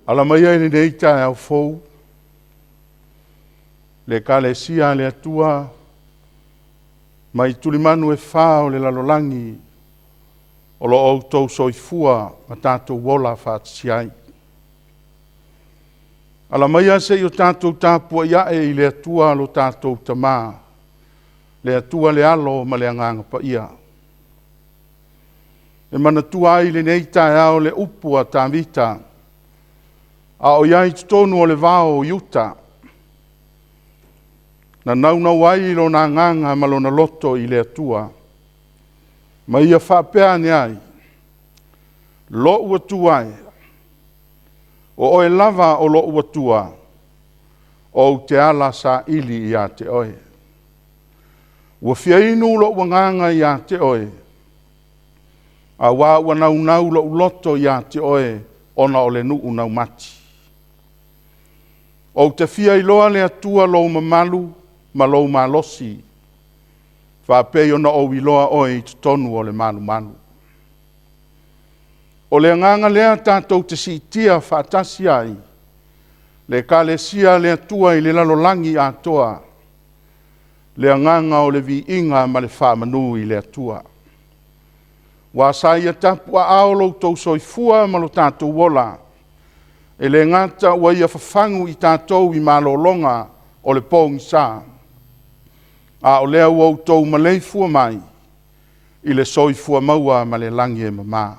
Ala maia i lenei taeao fou le Ekalesia a le Atua mai tulimanu e fa o le lalolagi o lo o outou soifua ma tatou ola faatasi ai. Ala maia se i o tatou tapuai ae i le Atua lo tatou Tama, le Atua le Alo ma le Agaga Paia. E manatua ai i lenei taeao le upu a Tavita a o i ai i totonu o le vao i uta, na naunau ai lona agaga ma lona loto i le Atua, ma ia faapea ane ai, “Lou Atua e, o Oe lava o lou Atua, ou te ala saili ia te Oe. Ua fia inu lou agaga ia te Oe, aua ua naunau lou loto ia te Oe ona o le nuu naumati. Ou te fia iloa le Atua lou mamalu ma lou malosi, faapei ona ou iloa Oe i totonu o le malumalu.” O le agaga lea tatou te siitia faatasi ai le Ekalesia a le Atua i le lalolagi atoa, le agaga o le viiga ma le faamanu i le Atua. Aua sa Ia tapuaaao lo outou soifua ma lo tatou ola, e le gata ua Ia fafagu i tatou i malologa o le pogisa, a o lea ua outou maleifua mai i le soifua maua ma le lagi e mama.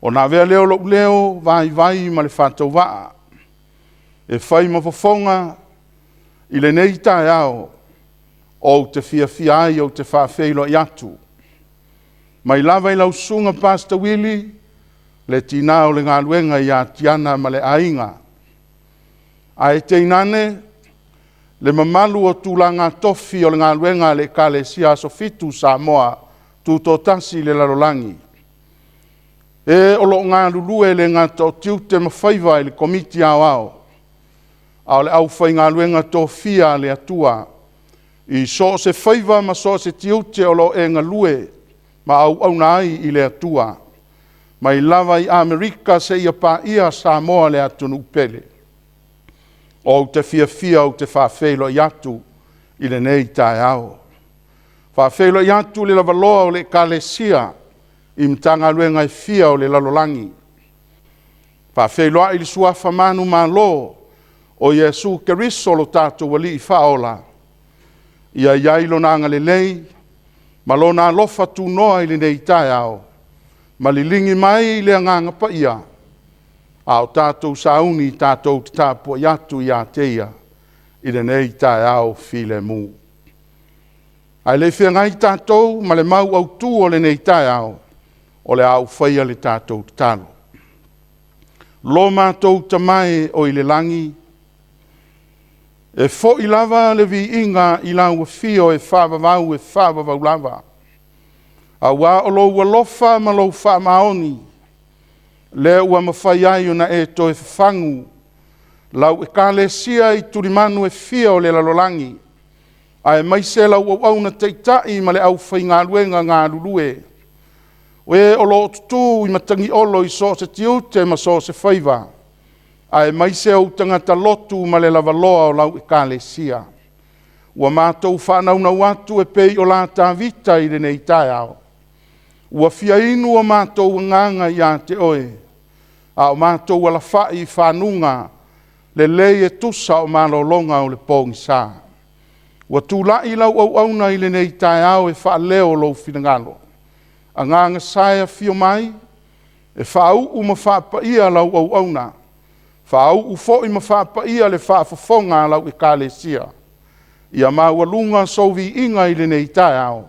Ona avea lea o lou leo vaivai ma le faatauvaa e fai ma fofoga i lenei taeao ou te fiafia ai ou te faafeiloai atu mai lava i lau Susuga Pastor Willie, le tina o le galuega ia Tiana ma le aiga, ae tainane le mamalu o tulaga tofi o le galuega a le Ekalesia Aso Fitu Samoa Tutoatasi i le lalolagi, e o lo o galulue e le gata o tiute ma faiva i le Komiti Aoao, a o le aufaigaluega tofia a le Atua i so o se faiva ma so o se tiute o lo o e galue ma auauna ai i le Atua, mai lava i Amerika seia paia Samoa le atunuu pele. Ou te fiafia ou te faafeiloai atu i lenei taeao. E faafeiloai atu le lavaloa o le Ekalesia i Matagaluega e fia o le lalolagi. E faafeiloai i le Suafa manumalo o Iesu Keriso lo tatou Alii Faaola, ia i ai Lona agalelei ma Lona alofa tunoa i lenei taeao ma liligi mai le Agaga Paia a o tatou sauni tatou te tapuai atu ia te Ia i lenei taeao filemu. Ae le i feagai tatou ma le mau autu o lenei taeao, o le a ou faia le tatou tatalo. Lo matou Tama e oi le lagi, e foi lava le viiga i lau afio e faavavau, e faavavau lava, aua o lou alofa ma lou faamaoni lea ua mafai ai ona e toe fafagu lau Ekalesia i tulimanu e fia o le lalolagi, aemaise lau auauna taitai ma le aufaigaluega galulue, o e o lo o tutu i matagiolo i so o se tiute ma so o se faiva, aemaise ou tagata lotu ma le lavaloa o lau Ekalesia. Ua matou faanaunau atu e pei o la Tavita i lenei taeao, ua fia inu o matou agaga ia te Oe, a o matou alafai i fanuga lelei e tusa o malologa o le pogisa. Ua tulai lau auauna i lenei taeao e faaleo lou finagalo. Agaga Sa e afio mai e faauu ma faapaia lau auauna, faauu foi ma faapaia le faafofoga a lau Ekalesia, ia maualuga sou viiga i lenei taeao,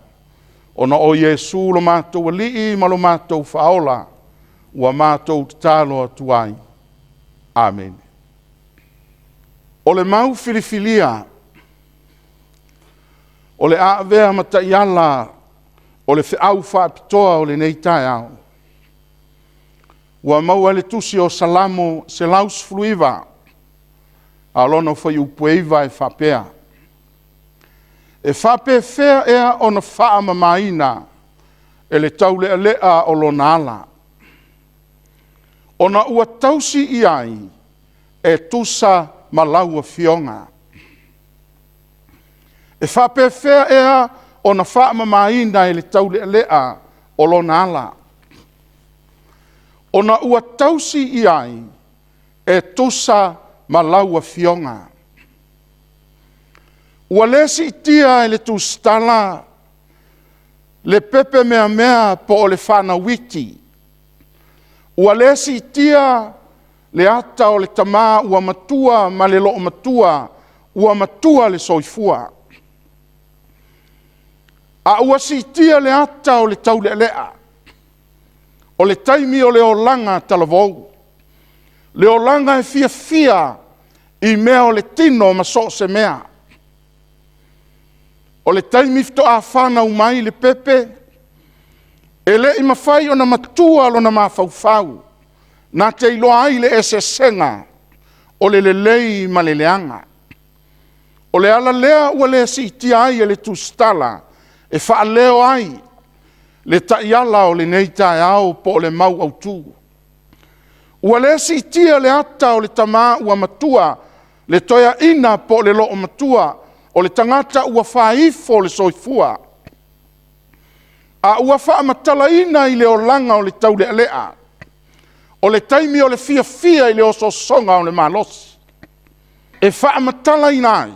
ona o Iesu lo matou Alii ma lo matou Faaola, ua matou tatalo atu ai. Amene. O le mau filifilia o le a avea ma taiala o le feau faapitoa o lenei taeao, ua maua i le tusi o Salamo 119, a o lona fuaiupu e 9 e faapea; “E faapefea ea ona faamamaina e le taulealea o lona ala? Ona ua tausi i ai e tusa ma lau Afioga. E faapefea ea ona faamamaina e le taulealea o lona ala, ona ua tausi i ai e tusa ma lau Afioga. Ua le siitia e le tusitala le pepe meamea po o le fanau iti, ua le siitia le ata o le tama ua matua ma le loomatua ua matua le soifua, a ua siitia le ata o le taulealea. O le taimi o le olaga talavou, le olaga e fiafia i mea o le tino ma so o se mea. O le taimi faatoa fanau mai le pepe, e le i mafai ona matua lona mafaufau na te iloa ai le eseesega o le lelei ma le leaga. O le ala lea ua le siitia ai e le tusitala e faaleo ai le taiala o lenei taeao po o le mau autu. Ua le siitia le ata o le tama ua matua, le toeaina po o le loomatua, o le tagata ua fai ifo le soifua, a ua faamatalaina i le olaga o le taulealea, o le taimi o le fiafia i le ososoga o le malosi, e faamatalaina ai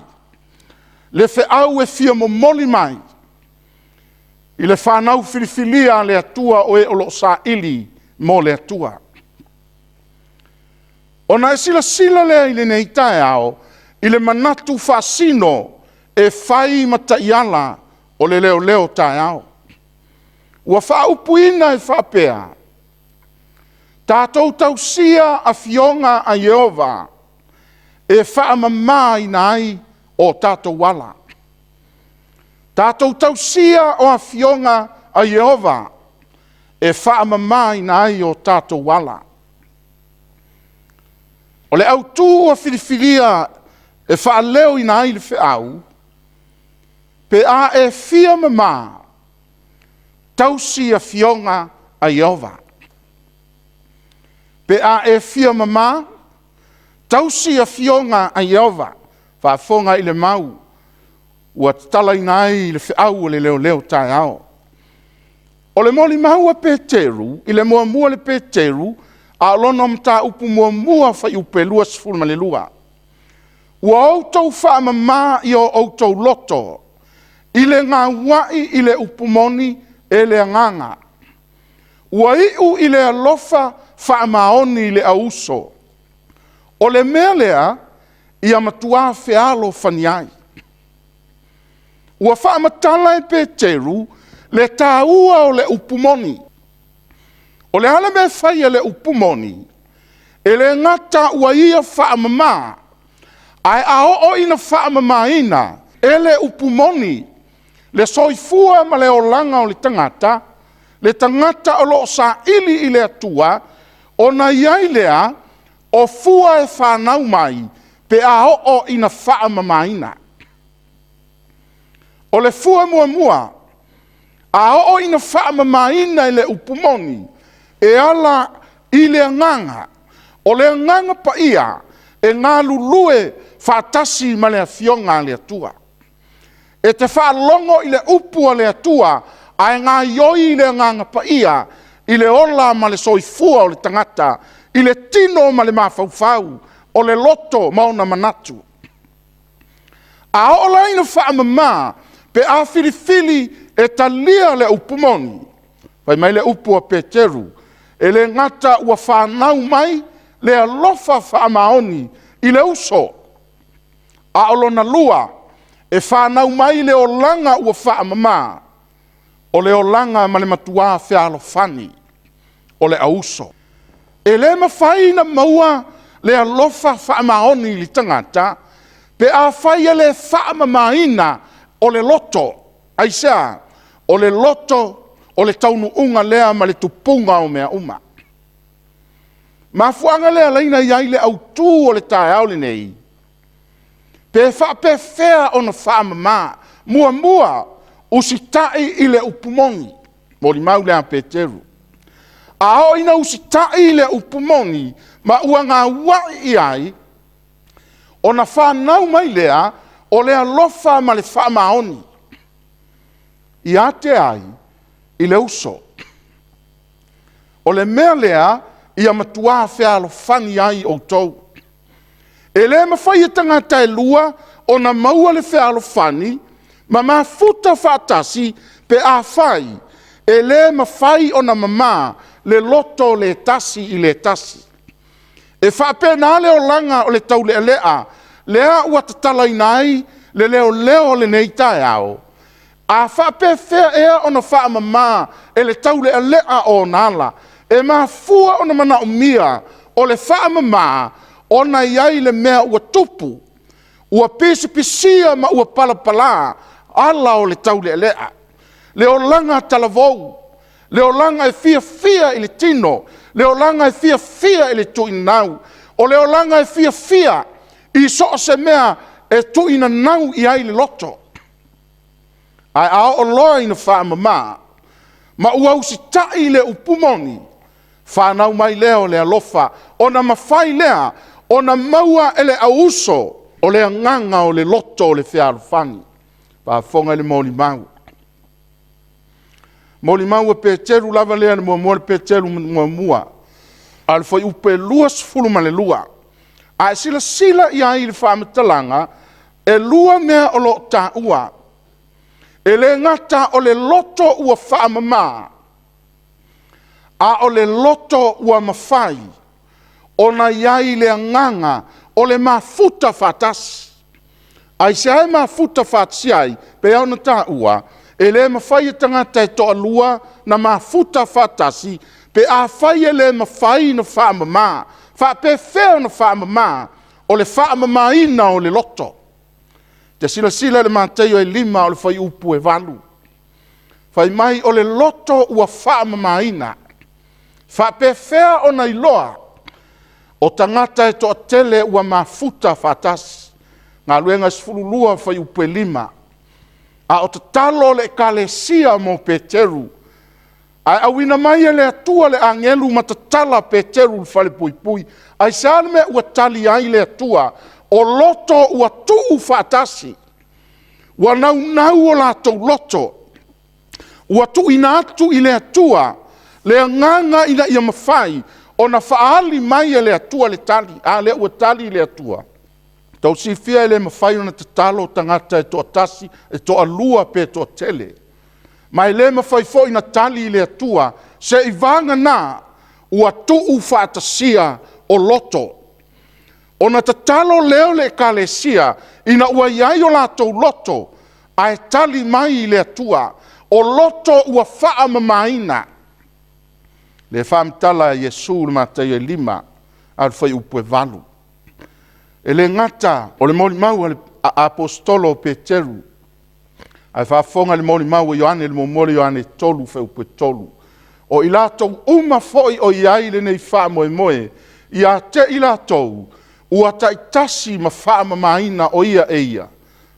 le feau e fia momoli mai i le fanau filifilia a le Atua, o e o lo o saili mo le Atua. Ona e silasila lea i lenei taeao i le manatu faasino e fai ma taiala o le leoleo taeao. Ua faaupuina e faapea; tatou tausia afioga a Ieova e faamamaina ai o tatou ala. Tatou tausia o afioga a Ieova e faamamaina ai o tatou ala. O le autu ua filifilia e faaleoina ai le feau, pe a e fia mama, tausi afioga a Ieova. Pe a e fia mama, tausi afioga a Ieova. Faafofoga i le mau ua tatalaina ai le feau a le leoleo taeao. O le molimau a Peteru i le muamua i le Peteru a o lona mataupu muamua fuaiupe 22, “Ua outou faamama i o outou loto i le gauai i le upu moni e le Agaga, ua iu i le alofa faamaoni i le auuso. O le mea lea, ia matua fealofani ai.” Ua faamatala e Peteru le taua o le upu moni. O le a le mea e fai e le upu moni? E le gata ua ia faamama, ae a oo ina faamamaina e le upu moni le soifua ma le olaga o le tagata, le tagata o lo o saili i le Atua, ona i ai lea o fua e fanau mai pe a oo ina faamamaina. O le fua muamua, a oo ina faamamaina i le upu moni e ala i le Agaga, o le Agaga Paia e galulue faatasi ma le Afioga a le Atua. E te faalogo i le upu a le Atua ae gaoioi le Agaga Paia i le ola ma le soifua o le tagata, i le tino ma le mafaufau, o le loto ma ona manatu. A oo la ina faamama pe a filifili e talia le upu moni, fai mai le upu a Peteru, e le gata ua fanau mai le alofa faamaoni i le uso, a o lona lua, e fanau mai le olaga ua faamama, o le olaga ma le matua fealofani o le auuso. E le mafai ona maua le alofa faamaoni i le tagata pe afai e le faamamaina o le loto. Aisea? O le loto o le taunuuga lea ma le tupuga o mea uma. O le mafuaaga lea e ala ai ona i ai le autu o le taeao lenei, pe faapefea ona faamama? Muamua, usitai i le upu moni. Molimau lea a Peteru. A oo ina usitai le upu moni ma ua gauai i ai, ona fanau mai lea o le alofa ma le faamaoni. Ia te ai? I le uso. O le mea lea, ia matua fealofani ai outou. E le mafai e tagata e lua ona maua le fealofani ma mafuta faatasi pe afai e le mafai ona mama le loto o le tasi i le tasi. E faapena le olaga o le taulealea lea ua tatalaina ai le leoleo o lenei taeao. A faapefea ea ona faamama e le taulealea ona ala? E mafua ona manaomia o le faamama, ona e i ai le mea ua tupu, ua pisipisia ma ua palapala ala o le taulealea, le olaga talavou, le olaga e fiafia i le tino, le olaga e fiafia i le tuunanau, o le olaga e fiafia i so o se mea e tuuinanau i ai le loto. Ae a oo loa ina faamama ma ua usitai le upu moni, fanau mai lea o le alofa, ona mafai lea ona maua e le au uso o le agaga o le loto o le fealofani. Faafofoga i le molimau, molimau a Peteru lava lea i le 1 Peteru 1, a o le fuaiupu 22. A e silasila i ai i le faamatalaga, e lua mea o lo o taua, e le gata o le loto ua faamama, a o le loto ua mafai ona i ai le agaga o le mafuta faatasi. Aisea e mafuta faatasi ai? E pei lava ona taua, e le mafai e tagata e toalua ona mafuta faatasi pe afai e le mafai ona faamama. E faapefea ona faamama? O le faamamaina o le loto. E te silasila i le Mataio e 5 o le fuaiupu e 8, fai mai o le loto ua faamamaina. E faapefea ona iloa o tagata e toatele ua mafuta faatasi? Galuega 12 fuaiupu e 5. A o tatalo le ekalesia mo Peteru, ae auina mai e le Atua le agelu ma tatala Peteru i le falepuipui. Aisea le mea ua tali ai le Atua? O loto ua tuufaatasi, ua naunau o latou loto, ua tuuina atu i le Atua le agaga ina ia mafai ona faaali mai e le Atua le tali. A lea ua tali le Atua. Ua outou silafia e le mafai ona tatalo tagata e toatasi, e toalua pe toatele. Ma e le mafai foi ona tali le Atua seivagana ua tuufaatasia o loto. Ona tatalo lea o le ekalesia ina ua i ai o latou loto, ae tali mai le Atua. O loto ua faamamaina. O lea e faamatala e Iesu i le Mataio e 5 a o le fuaiupu e 8. E le gata o le molimau a le Aposetolo o Peteru, ae faafofoga i le molimau a Ioane 1 Ioane 3 fuaiupu e 3. O i latou uma foi o i ai lenei faamoemoe, ia te i latou ua taitasi ma faamamaina o ia e ia,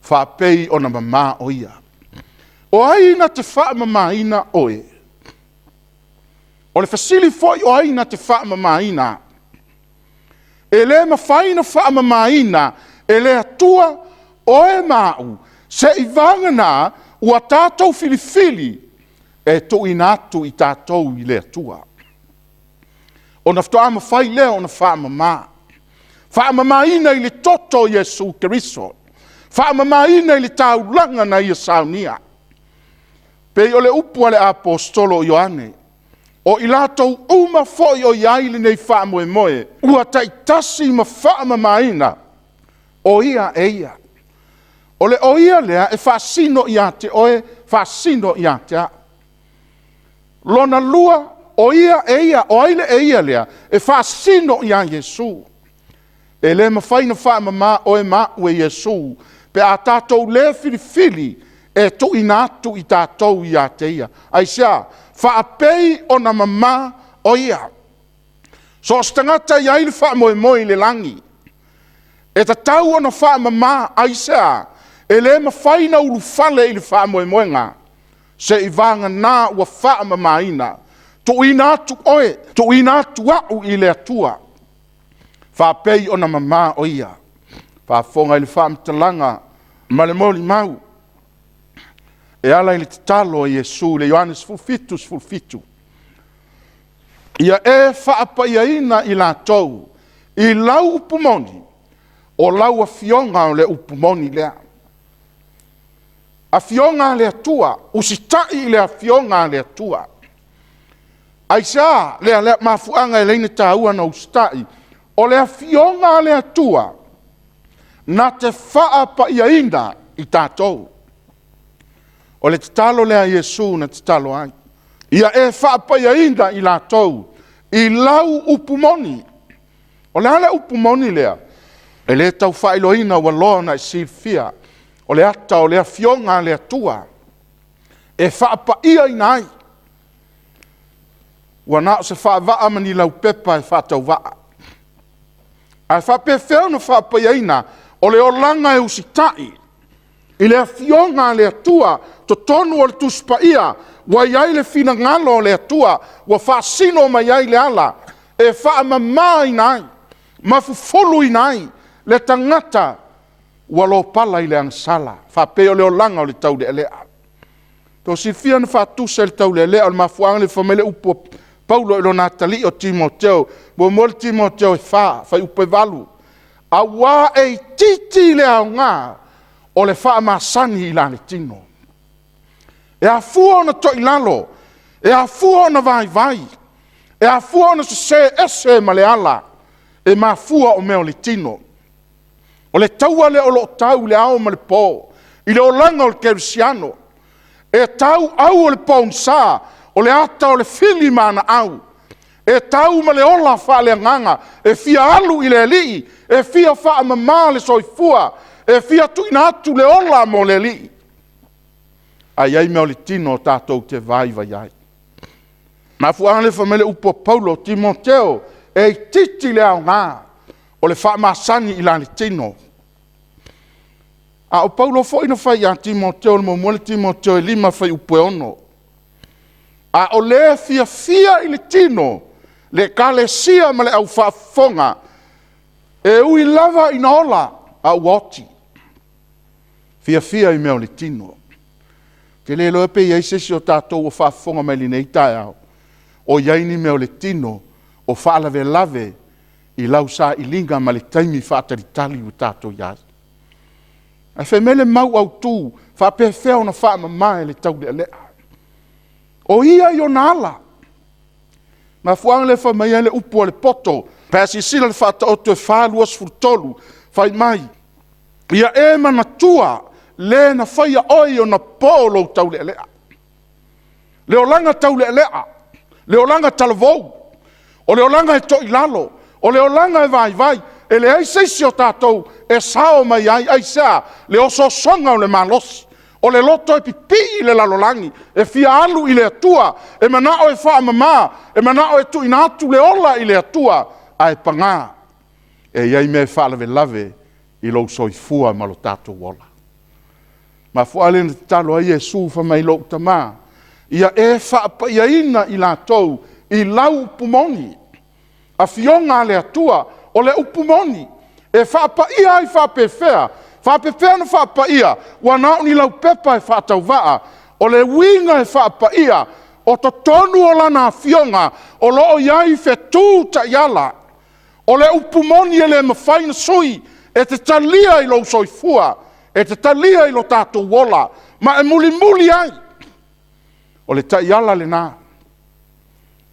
faapei ona mama o ia. O ai na te faamamaina oe? O le fesili foi o ai na te faamamaina? E le mafai ona faamamaina e le Atua oe ma au, seivagana ua tatou filifili e tuuina atu i tatou i le Atua, ona faatoa mafai lea ona faamama. Faamamaina i le toto o Iesu Keriso, faamamaina i le taulaga na Ia saunia. E pei o le upu a le Aposetolo o Ioane, o i latou uma foi o i ai lenei faamoemoe, ua taitasi ma faamamaina, o ia e ia. O le o ia lea e faasino ia te oe, faasino ia te au. Lona lua, o ia e ia. O ai le e ia lea? E faasino ia Iesu. E le mafai ona faamama oe ma au e Iesu pe a tatou le filifili e tuuina atu i tatou ia te Ia. Aisea? Faapei ona mama o Ia. So o se tagata e i ai le faamoemoe i le lagi, e tatau ona faamama. Aisea? E le mafai ona ulufale i le faamoemoega seivagana ua faamamaina. Tuuina atu oe, tuuina atu au i le Atua, faapei ona mama o Ia. Faafofoga i le faamatalaga ma le molimau e ala i le tatalo a Iesu i le Ioane 17:17, “Ia e faapaiaina i latou i lau upu moni, o lau Afioga o le upu moni lea.” Afioga a le Atua, usitai i le Afioga a le Atua. Aisea? O mafuaaga e ala ai ona taua ona usitai, o le Afioga a le Atua na te faapaiaina i tatou. O le tatalo lea a Iesu na tatalo ai, ia e faapaiaina i latou i lau upu moni. O le a le upu moni lea? E le tau faailoaina ua loa ona e silafia, o le ata o le Afioga a le Atua e faapaiaina ai. Ua na o se faavaa ma ni laupepa e faatauvaa. Ae faapefea ona faapaiaina? O le olaga e usitai i le Afioga a le Atua, totonu o le Tusi Paia ua i ai le finagalo o le Atua ua faasino mai ai le ala e faamamaina ai ma fufuluina ai le tagata ua lopala i le agasala, faapei o le olaga o le taulealea. Ua outou silafia na faatusa e le taulealea, o le mafuaaga lea fai mai le upu a Paulo i lona atalii o Timoteo, 1 Timoteo 4, 8, “Aua e itiiti le aoga o le faamasani i la le tino.” E afua ona toilalo, e afua ona vaivai, e afua ona sese ese ma le ala, e mafua o mea o le tino. O le taua lea o lo o tau i le ao ma le po i le olaga o le kerisiano, e tau au o le pogisa, o le ata o le fili ma ana au, e tau ma le ola faaleagaga e fia alu i le Alii, e fia faamama le soifua, e fia tuuina atu le ola mo le Alii, ae i ai mea o le tino tatou te vaivai ai. O le mafuaaga lea fai mai le upu a Paulo, Timoteo, e itiiti le aoga o le faamasani i la le tino. A o Paulo foi na fai ia Timoteo 1 Timoteo 5, 6, “A o le fiafia i le tino, le ekalesia ma le aufaafofoga, e ui lava ina ola, a ua oti.” Fiafia i mea o le tino. Ou te le iloa pe i ai se isi o tatou o faafofoga mai i lenei taeao o i ai ni mea o le tino o faalavelave i lau sailiga ma le taimi faatalitali ua tatou i ai. Ae fai mai le mau autu, e faapefea ona faamama e le taulealea? O ia i ona ala. O le mafuaaga lea fai mai ai le upu a le poto pe a silasila i le Faataoto e 4:23, fai mai, “Ia e manatua le na faia oe anapo lou taulealea.” Le olaga taulealea, le olaga talavou, o le olaga e toilalo, o le olaga e vaivai. E leai se isi o tatou e sao mai ai. Aisea? Le osoosoga o le malosi, o le loto e pipii le lalolagi, e fia alu i le Atua, e manao e faamama, e manao e tuuina atu le ola i le Atua, ae paga, e i ai mea e faalavelave i lou soifua ma lo tatou ola. O le mafuaaga lea na tatalo ai Iesu fai mai, lou Tama, ia e faapaiaina i latou i lau upu moni. Afioga a le Atua, o le upu moni. E faapaia ai faapefea? E faapefea ona faapaia? Ua na o ni laupepa e faatauvaa. O le uiga e faapaia, o totonu o Lana Afioga o lo o i ai fetu taiala. O le upu moni e le mafai ona sui, e te talia i lou soifua, e te talia i lo tatou ola, ma e mulimuli ai. O le taiala lena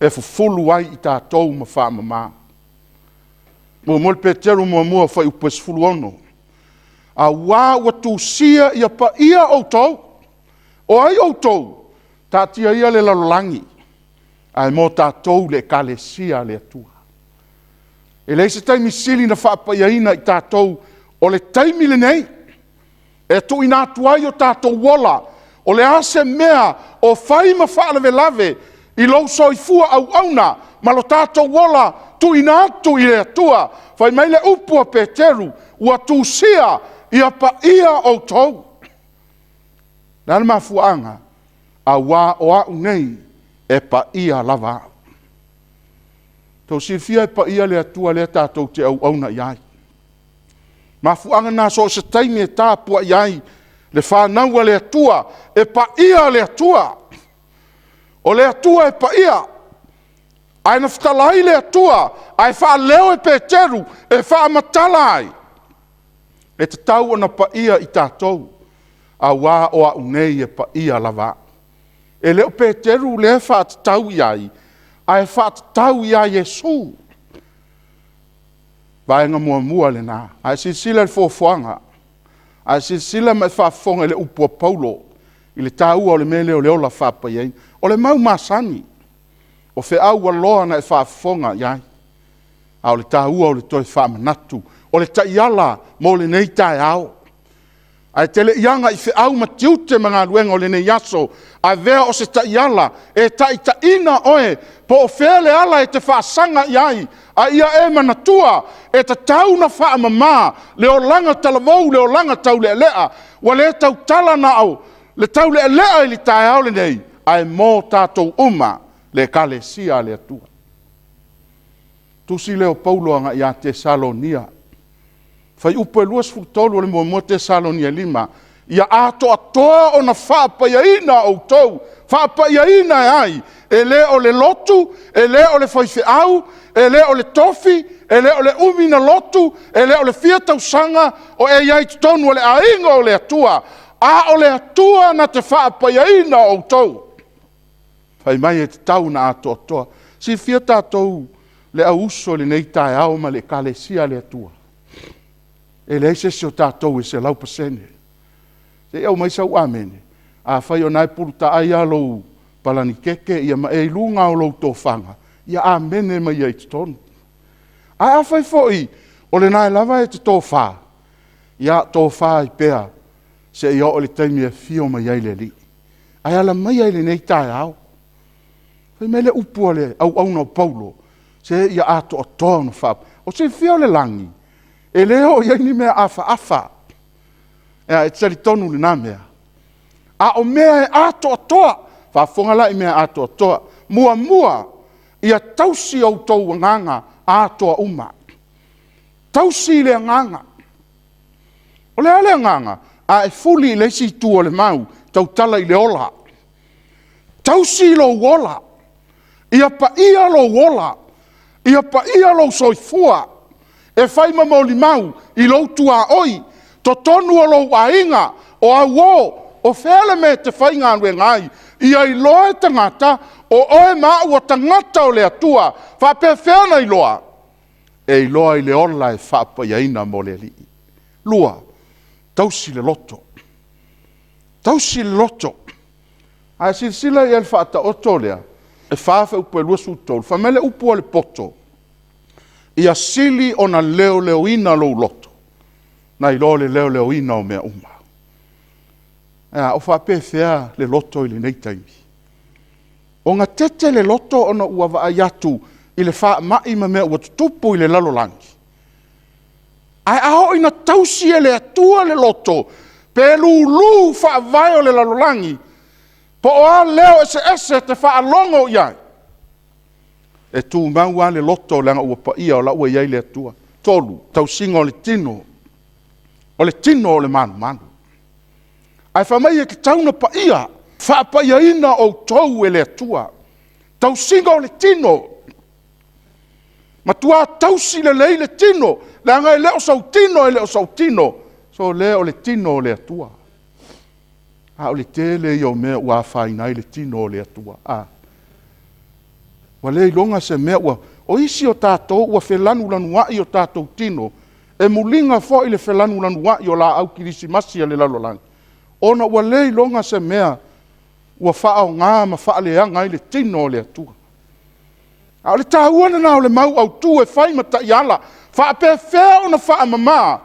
e fufulu ai i tatou ma faamama. 1 Peteru 1, 16, “Aua ua tusia ia paia outou.” O ai outou? Taatia ia le lalolagi, ae mo tatou le Ekalesia a le Atua. E leai se taimi sili ona faapaiaina i tatou o le taimi lenei e tuuina atu ai o tatou ola. O le a se mea o fai ma faalavelave i lou soifua auauna ma lo tatou ola tuuina atu i le Atua? Fai mai le upu a Peteru, “Ua tusia ia paia outou.” O le a le mafuaaga? Aua o au nei E paia lava au. Tou silafia e paia le Atua lea tatou te auauna i ai. Mafuaaga lena so o se taimi e tapuai ai le fanau a le Atua, e paia le Atua. O le Atua e paia, ae na fetalai le Atua ae faaleo e Peteru e faamatala ai, e tatau ona paia i tatou, aua o au nei e paia lava au. E le o Peteru lea e faatatau i ai, ae faatatau ia Iesu. Vaega muamua lena. A e silasila i le foafoaga, a e silasila ma e faafofoga i le upu a Paulo i le taua o le mea lea o le ola faapaiaina. O le mau masani, o feau ua loa ona e faafofoga i ai, a o le taua o le toe faamanatu. O le taiala mo lenei taeao. Ae e te le i aga i feau ma tiute ma galuega o lenei aso, avea o se taiala e taitaiina oe po o fea le ala e te faasaga i ai, a ia e manatua, e tatau ona faamama le olaga talavou, le olaga taulealea. Ua le tautala na o le taulealea i le taeao lenei, ae mo tatou uma le Ekalesia a le Atua. Tusi lea o Paulo agai ia Tesalonia, Fuaiupu 23 o le 1 Tesalonia 5, ia atoatoa ona faapaiaina outou. Faapaiaina e ai? E le o le lotu, e le o le faifeau, e le o le tofi, e le o le umi na lotu, e le o le fia tausaga o e i ai i totonu o le aiga o le Atua, a o le Atua na te faapaiaina outou. Fai mai e tatau ona atoatoa. Silafia tatou le au uso i lenei taeao ma le Ekalesia a le Atua, e leai se isi o tatou e 100%. Se i aumai sau amene. Afai o lena e pulutaai lava lou palanikeke ma e i luga lava o lou tofaga, ia amene mai ai i totonu. Ae afai foi o lena lava e te tofa, ia tofa ai pea seia oo i le taimi e afio mai ai le Alii. Ae ala maia i lenei taeao, fai mai le upu a le auauna o Paulo, se ia atoatoa ona O le silafia o le lagi, e le oo i ai ni mea afaafa. E te talitonu i lena mea? A o mea e atoatoa. Faafofoga la i mea atoatoa. Muamua, ia tausi outou agaga atoa uma. Tausi le agaga. O le a le agaga? A e fuli i le isi itu o le mau, e tautala i le ola. Tausi lou ola, ia paia lou ola, ia paia lou soifua, e fai ma molimau i lou tuaoi, totonu o lou aiga, o au uo, o fea le mea e te faigaluega ai, ia iloa e tagata o oe ma au o tagata o le Atua. E faapefea ona iloa? E iloa i le ola e faapaiaina mo le Alii. Lua, tausi le loto. Tausi le loto. A e silasila i ai i le faataoto lea, e 4 fuaiupu e 23, fai mai le upu a le poto, ia sili ona leoleoina lou loto nai lo le leoleoina o mea uma. Ae a? O faapefea le loto i lenei taimi? Ua gatete le loto ona ua vaai atu i le faamai ma mea ua tutupu i le lalolagi? Ae a oo ina tausi e le Atua le loto, pe lulu faavae o le lalolagi, po o a leo eseese e te faalogo i ai, e tumau lava le loto leaga ua paia o la ua i ai le Atua. 3, tausiga o le tino. O le tino o le malumalu. Ae fai mai e tatau ona paia, faapaiaina outou e le Atua. Tausiga o le tino, matua tausi lelei le tino, leaga e le o sou tino e le o sou tino, sole o le tino o le Atua. A o le tele ia o mea ua afaina ai le tino o le Atua. Ua le iloga se mea ua... O isi o tatou ua felanulanuai o tatou tino, e muliga foi le felanulanuai o laau kerisimasi a le lalolagi, ona ua le iloga se mea ua faaaoga ma faaleaga ai le tino o le Atua. A o le taua lena o le mau autu e fai ma taiala, e faapefea ona faamama?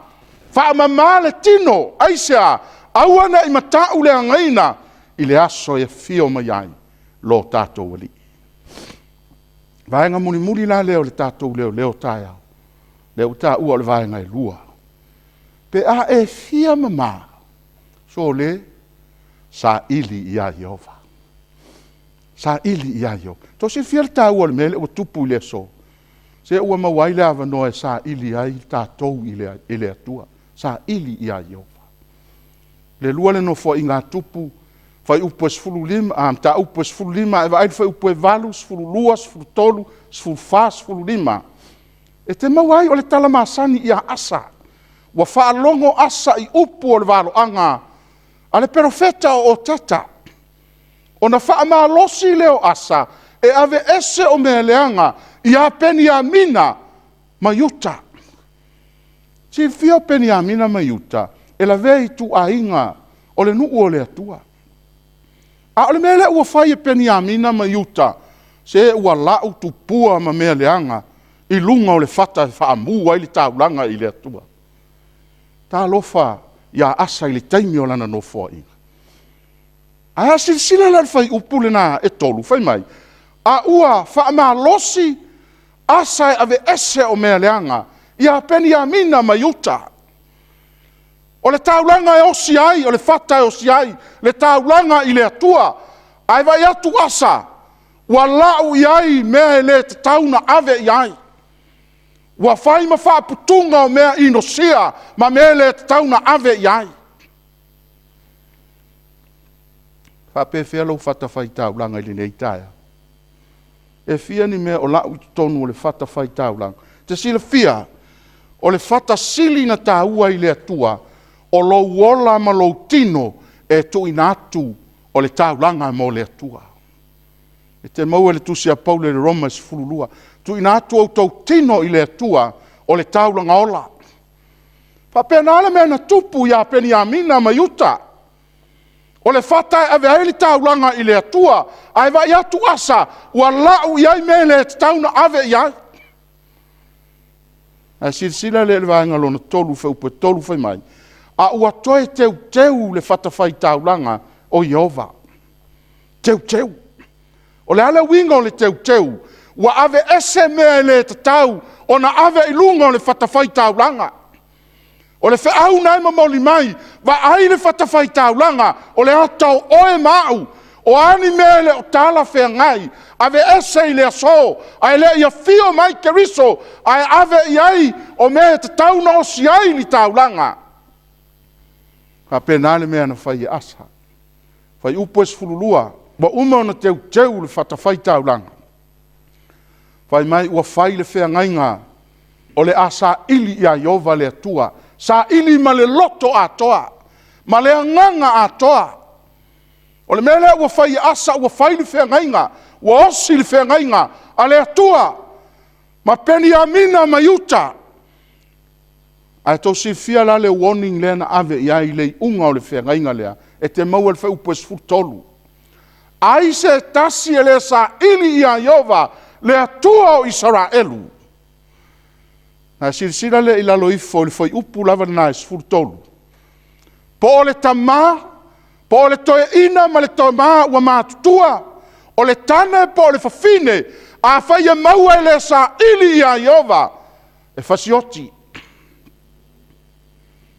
Faamama le tino. Aisea? Aua ne i matauleagaina i le aso e afio mai ai lo tatou Alii. O le vaega mulimuli la lea o le tatou leoleo taeao, lea ua taua o le vaega e 2. Pe a e fia mama, sole, saili ia Ieova. Saili ia Ieova. Tou silafia le taua o le mea lea ua tupu i le aso? Se ua maua ai le avanoa e saili ai tatou i le Atua, saili ia Ieova. Le lua le Nofoaiga a Tupu, fuaiupu e 15, mataupu e 15 ae vaai le fuaiupu e 8, 12, 13, 14, 15, e te maua ai o le tala masani ia Asa. Ua faalogo Asa i upu o le valoaga a le perofeta o Oteta, ona faamalosi lea o Asa e aveese o mea leaga ia Peniamina ma Iuta. Silafia o Peniamina ma Iuta, e lavea i ituaiga o le nuu o le Atua. A o le mea lea ua fai e Peniamina ma Iuta, se ua lau tupua ma mea leaga i luga o le fata e faamu ai le taulaga i le Atua. Talofa ia Asa i le taimi o lana nofoaiga. Ae a silasila la i le fuaiupu lena e 3, fai mai, a ua faamalosi Asa e aveese o mea leaga ia Peniamina ma Iuta. O le taulaga e osi ai, o le fata e osi ai le taulaga i le Atua. Ae vaai atu Asa, ua lau i ai mea e le tatau ona ave i ai. Ua fai ma faaputuga o mea inosia ma mea e le tatau ona ave i ai. E faapefea lou fatafaitaulaga i lenei taeao? E fia ni mea o lau i totonu o le fatafaitaulaga? E te silafia, o le fata sili ona taua i le Atua, o lou ola ma lou tino e tuuina atu o le taulaga mo le Atua. E te maua i le tusi a Paulo i le Roma 12, tuuina atu o outou tino i le Atua o le taulaga ola. E faapena le mea na tupu ia Peniamina ma Iuta. O le fata e ave ai le taulaga i le Atua, ae vaai atu Asa ua lau i ai mea e le tatau ona ave i ai. Ae silasila la i le vaega lona 3 fuaiupu e 3 fai mai, a ua toe teuteu le fatafaitaulaga o Ieova, teuteu. O le a le uiga o le teuteu? Ua aveese mea e le tatau ona ave i luga o le fatafaitaulaga. O le feau lena e momoli mai, vaai le fatafaitaulaga, o le ata o oe ma au. O a ni mea e le o talafeagai, aveese i le aso, ae le i afio mai Keriso, ae ave i ai o mea e tatau ona osi ai le taulaga. E faapena le mea na fai e Asa. Fuaiupu 12, ua uma ona teuteu le fatafaitaulaga, fai mai ua fai le feagaiga o le a saili ia Ieova le Atua, saili ma le loto atoa, ma le agaga atoa. O le mea lea ua fai e Asa ua fai le feagaiga, ua osi le feagaiga a le Atua ma Peniamina ma Iuta. Ae outou silafia la le warning lea na ave i ai i le iuga o le feagaiga lea? E te maua i le fuaiupu e 13. Ai se tasi e le saili ia Ieova le Atua o Isaraelu. Ona e silasila lea i lalo ifo i le fuaiupu lava lena e 13, po o le tama, po o le toeaina ma le tama ua matutua, o le tane po o le fafine, afai e maua e le saili ia Ieova, e fasioti.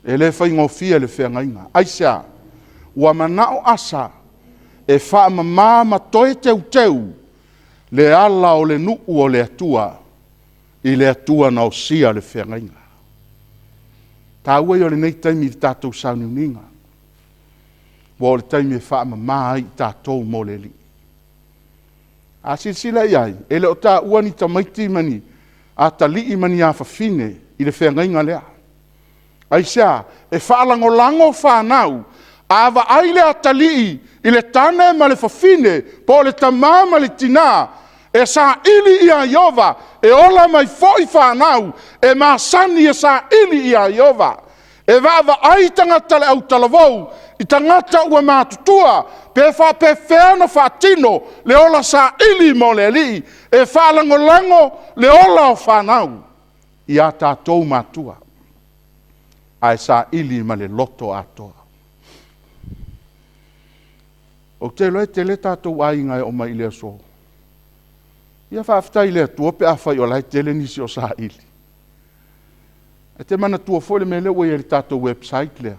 E le faigofie le feagaiga. Aisea? Ua manao Asa e faamama ma toe teuteu le ala o le nuu o le Atua i le Atua na osia le feagaiga. O le taua ia o lenei taimi i le tatou sauniuniga, aua o le taimi e faamama ai i tatou mo le Alii. A silasila i ai, e le o taua ni tamaiti ma ni atalii ma ni afafine i le feagaiga lea. Aisea? E faalagolago fanau, a vaai le atalii i le tane ma le fafine, po o le tama ma le tina e saili ia Ieova, e ola mai foi fanau e masani e saili ia Ieova. E vaavaai tagata o le autalavou i tagata ua matutua, pe faapefea ona faatino le ola saili mo le Alii, e faalagolago le ola o fanau ia tatou matua, ae saili ma le loto atoa. Ou te iloa e tele tatou aiga e oo mai i le aso. Ia faafetai i le Atua pe afai o la e tele nisi o saili. E te manatua foi le mea lea ua i ai i le tatou website lea?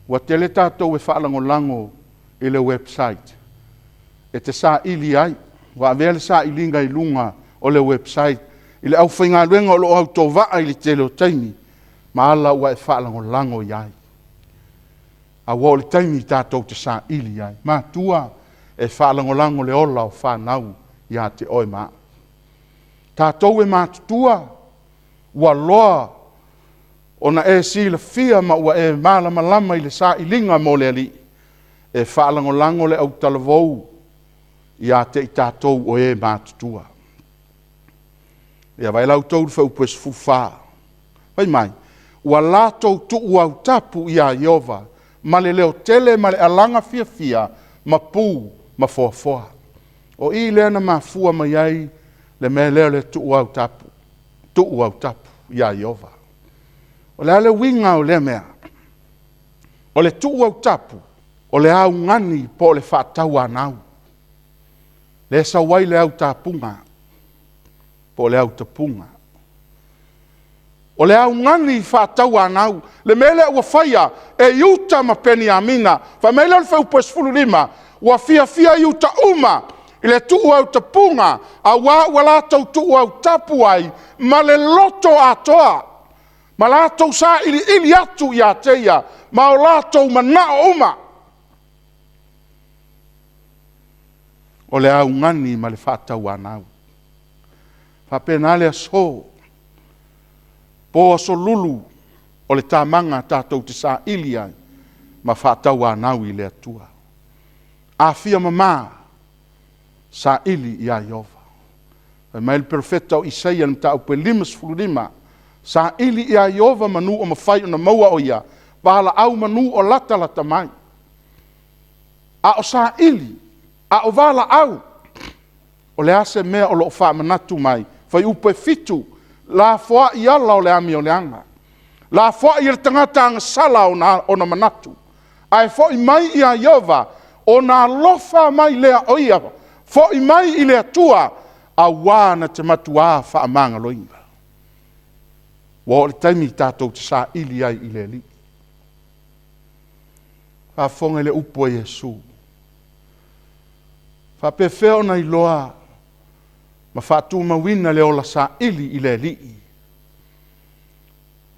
Ua tele tatou e faalagolago i le website. e te saili ai, ua avea le sailiga i luga o le website i le aufaigaluega o lo o autovaa i le tele o taimi ma ala ua e faalagolago i ai. Ae ua oo i le taimi tatou te saili ai. Matua, e faalagolago le ola o fanau ia te oe ma au. Tatou e matutua, ua loa ona e silafia ma ua e malamalama i le sailiga mo le Alii, e faalagolago le autalavou ia te i tatou o e matutua. Ia vaai la outou i le fuaiupu 14, fai mai, ua latou tuuautapu ia Ieova ma le leotele ma le alaga fiafia ma pu ma foafoa. O i lea na mafua mai ai le mea lea o le tuuautapu, tuuautapu ia Ieova. O le a le uiga o lea mea? O le tuuautapu, o le augani po o le faatauanau, lea e sau ai le autapuga po o le autapuga. O le augani faatauanau, le mea lea ua faia e Iuta ma Peniamina. Fai mai lea o le fuaiupu 15, ua fiafia Iuta uma i le tuuautapuga aua ua latou tuuautapu ai ma le loto atoa, ma latou sailiili atu ia te ia ma o latou manao uma. O le augani ma le faatauanau. E faapena le aso, po aso Lulu, o le tamaga tatou te saili ai ma faatauanau i le Atua. A fia mama, saili ia Ieova. Fai mai le Perofeta o Isaia i le mataupu e 55, saili ia Ieova semeamanu o mafai ona maua o Ia, valaau manu o latalata mai. A o saili, a o valaau, o le a se mea o lo o faamanatu mai? Fuaiupu e 7, lafoai ala o le amioleaga, lafoai e le tagata agasala ona manatu, ae foi mai ia Ieova ona alofa mai lea o Ia, foi mai i le Atua, aua na te matua faamagaloina. Ua oo i le taimi tatou te saili ai i le Alii. Faafofoga i le upu a Iesu, e faapefea ona iloa ma faatumauina le ola saili i le Alii?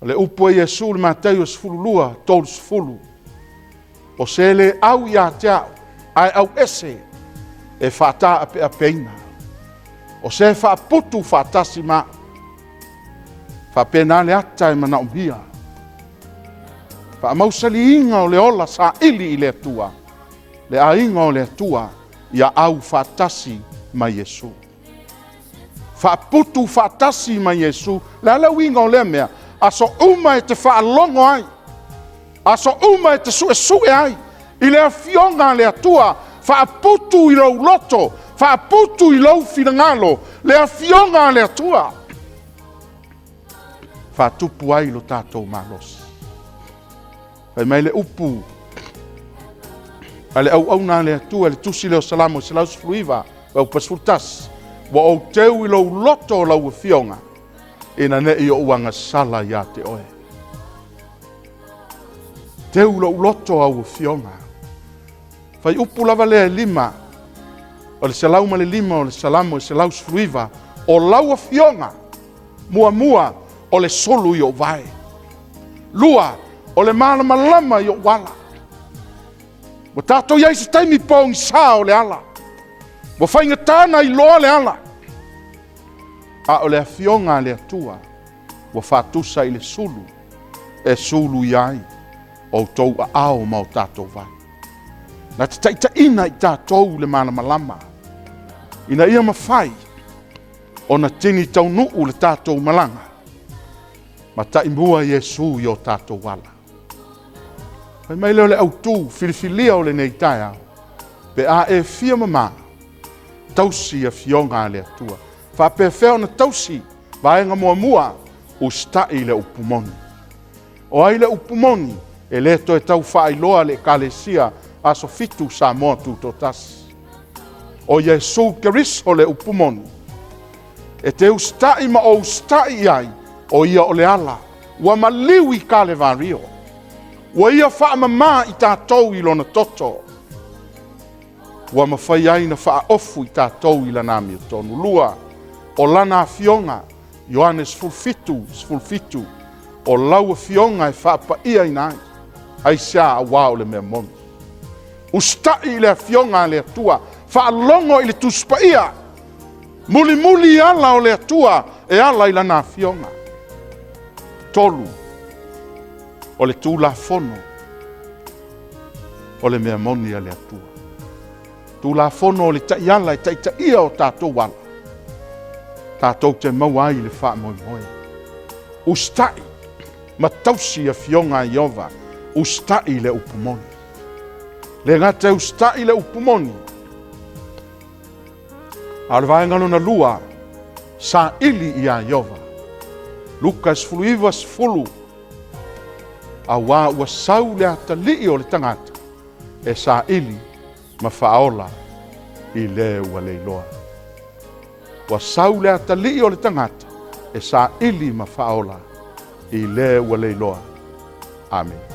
O le upu a Iesu i le Mataio 12, 30, O se le au ia te au, ae auese, e faataapeapeina. O se e faaputu faatasi ma au. E faapena le ata e manaomia, faamausaliina o le ola saili i le Atua, le aiga o le Atua, ia aufaatasi ma Iesu. Faaputu faatasi ma Iesu. O le a le uiga o lea mea? Aso uma e te faalogo ai, aso uma e te suesue ai i le Afioga a le Atua, faaputu i lou loto, faaputu i lou finagalo le Afioga a le Atua, e faatupu ai lo tatou malosi. Fai mai le upu a le auauna a le Atua i le tusi lea o Salamo 119, fuaiupu e 11, ua ou teu i lou loto o lau Afioga, ina ne i ou agasala ia te oe. Teu lou loto au Afioga. Fuaiupu lava lea e 5, o le 105 o le Salamo e 119, o lau Afioga, muamua, o le sulu i ou vae. Lua, o le malamalama i ou ala. Ua tatou i ai i se taimi pogisa o le ala, ua faigata ona iloa le ala, a o le Afioga a le Atua ua faatusa i le sulu e suluia ai outou aao ma o tatou vae. Na te taitaiina i tatou le malamalama, ina ia mafai ona tini taunuu le tatou malaga ma taimua Iesu i o tatou ala. Fai mai lea o le autu filifilia o lenei taeao, pe a e fia mama, tausi afioga a le Atua. Faapefea ona tausi? Vaega muamua, usitai i le upu moni. O ai le upu moni? E le toe tau faailoa le Ekalesia Aso Fitu Samoa Tutoatasi. O Iesu Keriso le upu moni. E te usitai ma ou usitai i ai, o ia o le ala. Ua maliu i Kalevario. Ua ia faamama i tatou i lona toto. ua mafai ai ona faaofu i tatou i Lana amiotonu. 2, o Lana Afioga, Ioane 17:17, o lau Afioga e faapaiaina ai. Aisea? Aua o le mea moni. Usitai i le Afioga a le Atua, faalogo i le Tusi Paia, mulimuli ala o le Atua e ala i Lana Afioga. 3, o le Tulafono, o le mea moni a le Atua. Tulafono o le taiala e taitaia o tatou ala, tatou te maua ai le faamoemoe. Usitai ma tausi afioga a Ieova, usitai le upu moni. E le gata e usitai le upu moni, a o le vaega lona 2, saili ia Ieova. Luka 19:10, aua ua sau le atalii o le tagata e saili ma faaola i le ua leiloa. Ua sau le atalii o le tagata e saili ma faaola i le ua leiloa. Amene.